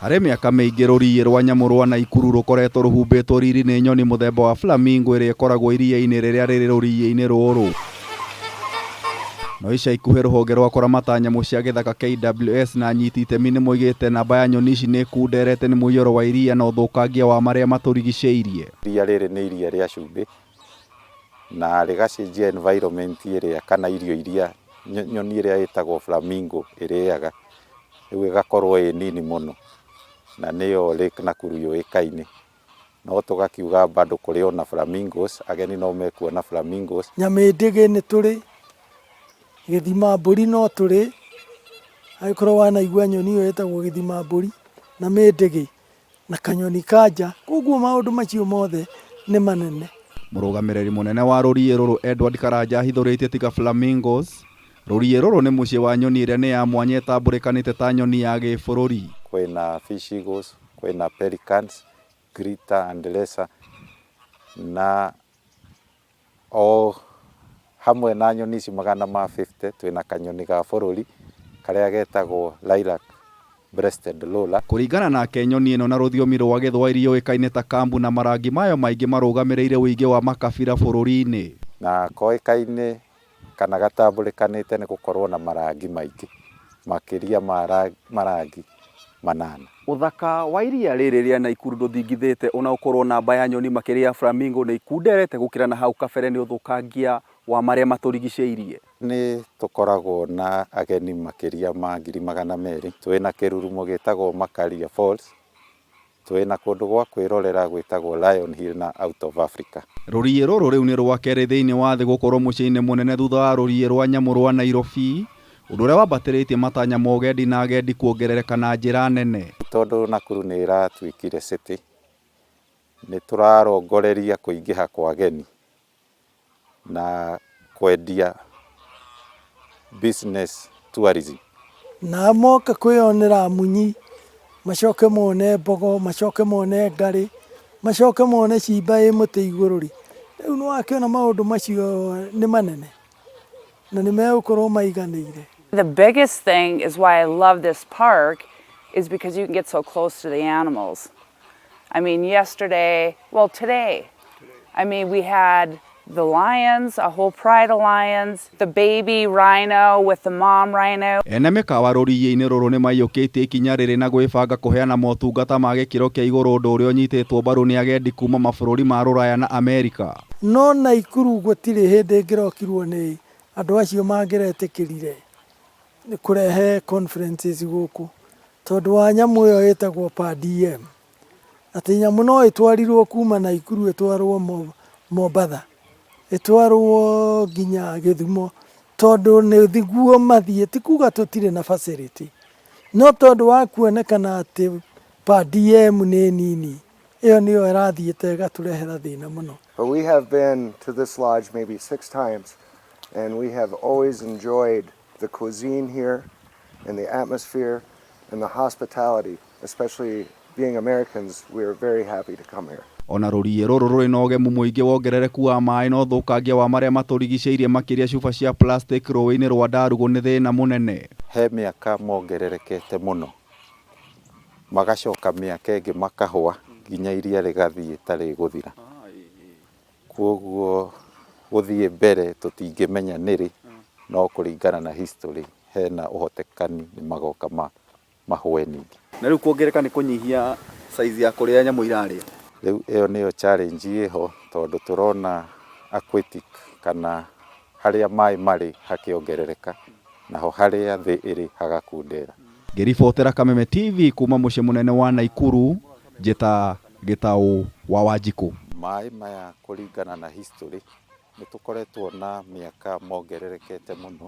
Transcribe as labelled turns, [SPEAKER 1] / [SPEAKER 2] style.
[SPEAKER 1] Harĩ mĩaka mĩingĩ rũriĩ rwa nyamũ rwa Naikuru rũkoretwo rũhumbĩtwo riri nĩ nyoni mũthemba wa flamingo ĩrĩa ĩkoragwo iria-inĩ rĩrĩa rĩrĩ rũriĩ-inĩ rũrũ. No ica ikuhĩ rũhonge rwa kũramata nyamũ cia gĩthaka KWS na anyiti itemi nĩ moigĩte namba ya nyoni ici nĩ ĩkunderete nĩ mũiyũro wa iria na ũthũkangia wa marĩa matũrigicĩirie.
[SPEAKER 2] Iria rĩrĩ nĩ iria rĩa cumbĩ na rĩgacenjia environment ĩrĩa kana irio iria nyoni ĩrĩa ĩtagwo flamingo ĩrĩaga, rĩu ĩgakorwo ĩ nini mũno na nĩyo Lake Nakuru yũĩkaine. No tũgakiuga bado kũrĩ ona flamingos, ageni no mekuona flamingos.
[SPEAKER 3] Nyamĩndĩgĩ nĩ tũrĩ, gĩthima mbũri no tũrĩ, angĩkorwo wanaigua nyoni ĩyo ĩtagwo gĩthima mbũri na mĩndĩgĩ na kanyoni kanja, koguo maũndũ macio mothe nĩ manene.
[SPEAKER 1] Mũrũgamĩrĩri mũnene wa rũriĩ rũrũ Edward Karanja ahithũrĩtie tiga flamingos, rũriĩ rũrũ nĩ mũciĩ wa nyoni ĩrĩa nĩ ya mwanya ĩtambũrĩkanĩte ta nyoni ya gĩbũrũri.
[SPEAKER 2] Kwĩna fish eagles, kwĩna pelicans, greater and lesser na o hamwe na nyoni ici 150 twĩna kanyoni ga bũrũri karĩa getagwo lilac breasted roller.
[SPEAKER 1] Kũringana nake nyoni ĩno na rũthiomi rwa gĩthwaĩri yũĩkaine ta kambu na marangi mayo maingĩ marũgamĩrĩire ũingĩ wa makabira bũrũri-inĩ.
[SPEAKER 2] Na koĩkaine kana gatambũrĩkanĩte nĩ gũkorwo na marangi maingĩ makĩria ma marangi 8.
[SPEAKER 1] Ũthaka wa iria rĩrĩ rĩa Naikuru ndũthingithĩte ona ũkorwo namba ya nyoni makĩria ya flamingo nĩ ikunderete gũkĩra na hau kabere nĩ ũthũkangia wa marĩa matũrigicĩirie.
[SPEAKER 2] Nĩ tũkoragwo na ageni makĩria ma 200,000. Twĩna kĩrurumo gĩtagwo Makaria Falls, twĩna kũndũ gwa kwĩrorera gwĩtagwo Lion Hill na Out of Africa.
[SPEAKER 1] Rũriĩ rũrũ rĩu nĩ rwa kerĩ thĩinĩ wa thĩ gũkorwo mũciĩ-inĩ mũnene thutha wa rũriĩ rwa nyamũ rwa Nairobi, ũndũ ũrĩa wambatĩrĩtie matanya ma ũgendi na agendi kuongerereka na njĩra nene.
[SPEAKER 2] Tondũ Nakuru nĩ ĩratuĩkire city, nĩ tũrarongoreria kũingĩha kwa ageni na kwendia business tourism.
[SPEAKER 3] Na moka kwĩyonera munyi, macoke mone mbogo, macoke mone ngarĩ, macoke mone cimba ĩ mũtĩ igũrũ rĩ, rĩu nĩ wakĩona maũndũ macio nĩ manene na nĩ megũkorwo maiganĩire.
[SPEAKER 4] The biggest thing is why I love this park is because you can get so close to the animals. I mean, yesterday, well, today, I mean, we had the lions, a whole pride of lions, the baby rhino with the mom rhino.
[SPEAKER 1] Ene mĩkawa rũriĩ-inĩ rũrũ nĩ maiyũkĩtie ikinya rĩrĩ na gwĩbanga kũheana motungata ma gĩkĩro kĩa igũrũ ũndũ ũrĩa ũnyitĩtwo mbaru nĩ agendi kuma mabũrũri ma Rũraya na Amerika.
[SPEAKER 3] No Naikuru gũtirĩ hĩndĩ ĩngĩrokirwo nĩ andũ acio mangĩretĩkĩrire kũrehe conferences gũkũ tondũ wa nyamũ ĩyo ĩtagwo per diem, atĩ nyamũ no ĩtwarirwo kuma Naikuru ĩtwarwo Mombatha, ĩtwarwo nginya Gĩthumo tondũ nĩguo mathiĩ, ti kuga tũtirĩ na facility, no tondũ wa kuonekana atĩ per diem nĩ nini, ĩyo nĩyo ĩrathiĩte ĩgatũrehera thĩna mũno.
[SPEAKER 5] But we have been to this lodge maybe 6 times, and we have always enjoyed the cuisine here and the atmosphere and the hospitality, especially being Americans, we are very happy to come here.
[SPEAKER 1] Ona rũriĩ rũrũ rũrĩ na ũgemu mũingĩ wongerereku wa maĩ na ũthũkangia wa marĩa matũrigicĩirie makĩria cuba cia plastic rũĩ-inĩ rwa Ndarugu nĩ thĩna mũnene.
[SPEAKER 2] He mĩaka mongererekete mũno, magacoka mĩaka ĩngĩ makahũa nginya iria rĩgathiĩ ta rĩgũthira. Koguo gũthiĩ mbere tũtingĩmenya nĩrĩ, no kũringana na history hena ũhotekani nĩ magoka mahũe ningĩ.
[SPEAKER 1] Na rĩu kuongereka nĩ kũnyihia size ya kũrĩa nyamũ irarĩa.
[SPEAKER 2] Rĩu ĩyo nĩyo challenge ĩho tondũ tũrona aquatic kana harĩa maĩ marĩ hakĩongerereka naho harĩa thĩ ĩrĩ hagakundera.
[SPEAKER 1] Ngĩribotera Kameme TV kuma mũciĩ mũnene wa Naikuru, njĩta Gĩtaũ wa Wanjikũ.
[SPEAKER 2] Maĩ maya kũringana na history nĩ tũkoretwo na mĩaka mongererekete mũno.